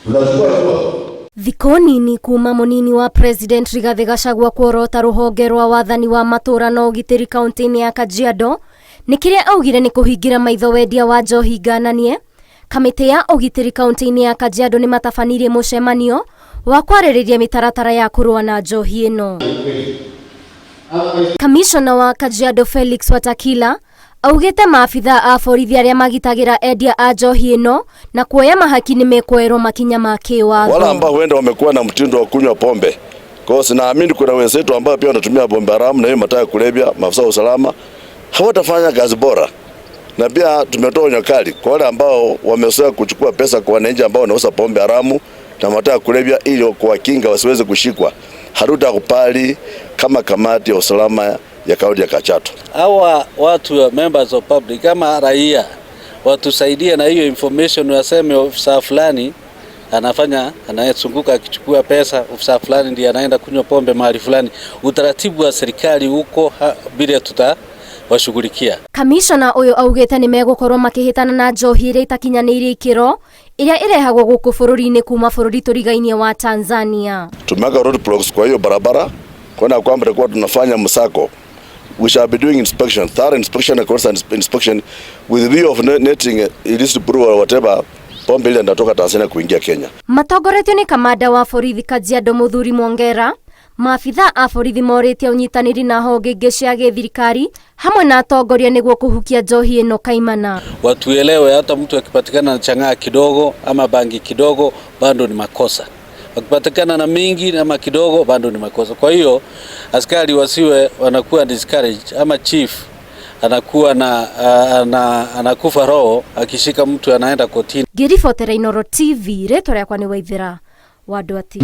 Tunachukua hatua. Thikũ nini kuma mũnini wa President Rigathĩ Gachagua kuorota rũhonge rwa wathani wa matũra na ũgitĩri kaunti-inĩ ya Kajiado nĩ kĩrĩa augire nĩ kũhingĩra maitho wendia wa njohi ngananie. Kamĩtĩ ya ũgitĩri kaunti-inĩ ya Kajiado nĩ matabanirie mũcemanio wa kwarĩrĩria mĩtaratara ya kũrũa na njohi ĩno. Kamishona wa Kajiado Felix Watakila augĩte maabitha a borithi arĩa magitagĩra endia a njohi ĩno na kuoya mahaki nĩ mekuoerwo makinya ma kĩwatho. Wale ambao huenda wamekuwa na mtindo wa kunywa pombe. Kwa hiyo sinaamini kuna wenzetu ambao pia wanatumia pombe haramu na hiyo madawa ya kulevya, maafisa wa usalama hawatafanya kazi bora. Na pia tumetoa onyo kali kwa wale ambao wamezoea kuchukua pesa kwa wananchi ambao wanauza pombe haramu na madawa ya kulevya ili kuwakinga wasiweze kushikwa. Hatutakubali kama kamati ya usalama ya kaunti ya Kajiado. Hawa watu wa members of public kama raia watusaidie na hiyo information, waseme ofisa fulani anafanya anayezunguka akichukua pesa, ofisa fulani ndiye anaenda kunywa pombe mahali fulani. Utaratibu wa serikali huko bila tutawashughulikia. Kamishona ũyũ augĩte nĩ megũkorwo makĩhĩtana na njohi ĩrĩa ĩtakinyanĩirie ikĩro ĩrĩa ĩrehagwo gũkũ bũrũri-inĩ kuma bũrũri tũrigainie wa Tanzania. Tumeweka roadblocks kwa hiyo barabara kuona kwamba tulikuwa tunafanya msako. We shall be doing inspection, thorough inspection and constant inspection with the view of netting illicit brew or whatever pombe ile inatoka Tanzania kuingia Kenya. Matongoretio nĩ kamanda wa borithi Kajiado Mũthuri Mwongera, maabitha a borithi morĩtie ũnyitanĩri na honge ingĩ cia gĩthirikari hamwe na atongoria nĩguo kũhukia njohi ĩno kaimana. Watuelewe, hata mtu akipatikana na chang'aa kidogo ama bangi kidogo bado ni makosa, wakipatikana na mingi ama kidogo bado ni makosa. Kwa hiyo askari wasiwe wanakuwa discouraged ama chief anakuwa na anakufa roho akishika mtu anaenda kotini. Ngĩribotera Inooro TV, rĩtwa rĩakwa nĩ Waithĩra wa Ndwati.